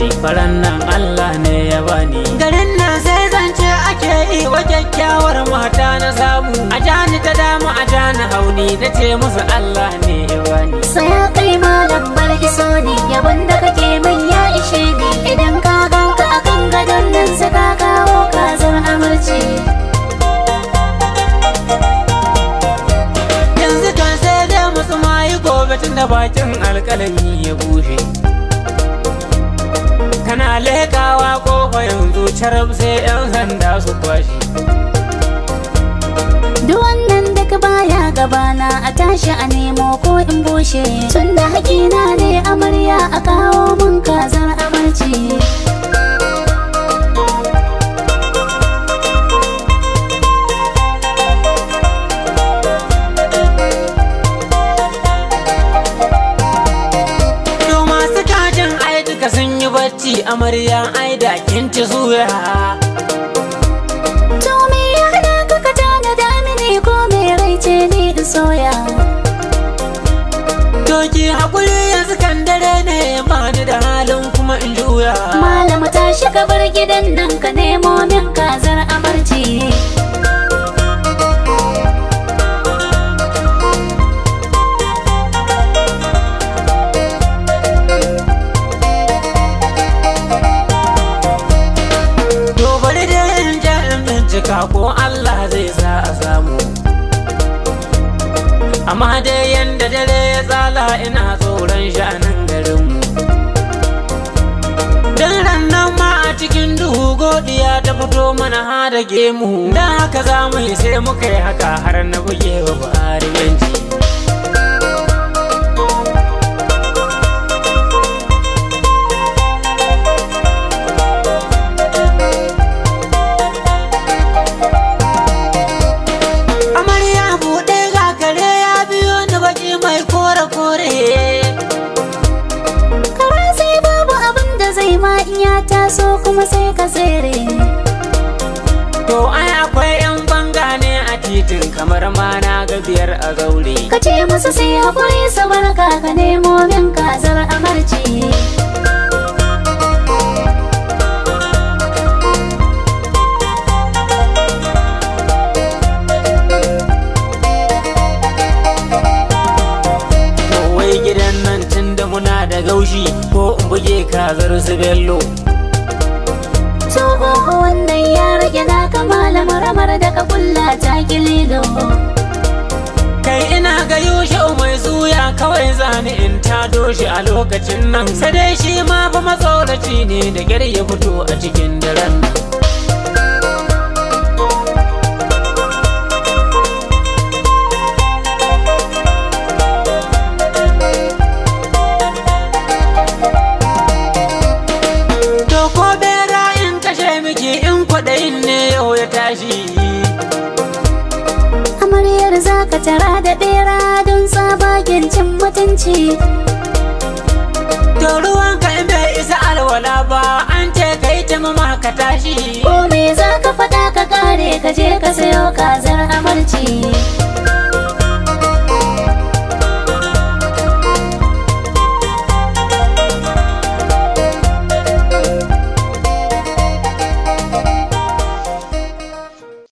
amarci, faran nan Allah ne ya bani. Garin nan sai zance ake yi wa kyakkyawar mata na samu. A jani ta dama a jani hauni, na ce musu Allah ne ya bani. Saya kai malam barkiso ne, yabon da kake min ya ishe ni. Idan ka ganka akan gadon nan sai ka kawo kazar amarci. Yanzu kan sai dai musu mayi gobe tun da bakin alƙalami ya bushe. Kana lekawa kofa yanzu carab sai 'yan sanda su kwashe. Duk wannan duk baya gabana, a tashi a nemo ko in bushe. Tunda haƙina ne amarya, a kawo mun kazar amarci. To masu kajin ai duka sun yi bacci, amarya ai da kin ci suya. To me ya hana ka ka tanada mini ko me rai ce ni in soya? To ki hakuri yanzu kan dare ne, ba ni da halin kuma in juya. Malama tashi ka bar gidan nan ka nemo min kazar amarci. To bari dai in je in bincika ko Allah zai sa a samu. Amma dai yanda dare ya tsala ina tsoron sha'anin garinmu. Dan rannan ma a cikin duhu godiya ta fito mana ha da gemu. Dan haka za mu yi sai muka yi haka har na buge wa Buhari benci. Amarya buɗe ga kare ya biyo ni baki mai kore kore. Kara sai babu abin da zai ma in ya taso kuma sai ka tsere. To ai akwai 'yan banga ne a titin kamar ma na ga biyar a zaure. Ka ce musu sai haƙuri su barka ka nemo min kazar amarci. To wai gidan nan tun da muna da gaushi ko in buge kazar su bello. To oho wannan ya rage naka malam ramar da ka kulla ta kililo. Kai ina ga Yushau mai suya kawai zani in tado shi a lokacin nan. Sai dai shi ma fa matsoraci ne da kyar ya fito a cikin daren nan. To ko bera in kashe miki in kwaɗayin ne yau ya tashi. Amaryar za ka tara da bera don tsabagen cin mutunci. To ruwanka in bai isa alwala ba an ce kai ta mama ka tashi. Ko me za ka faɗa ka kare ka je ka sayo kazar amarci.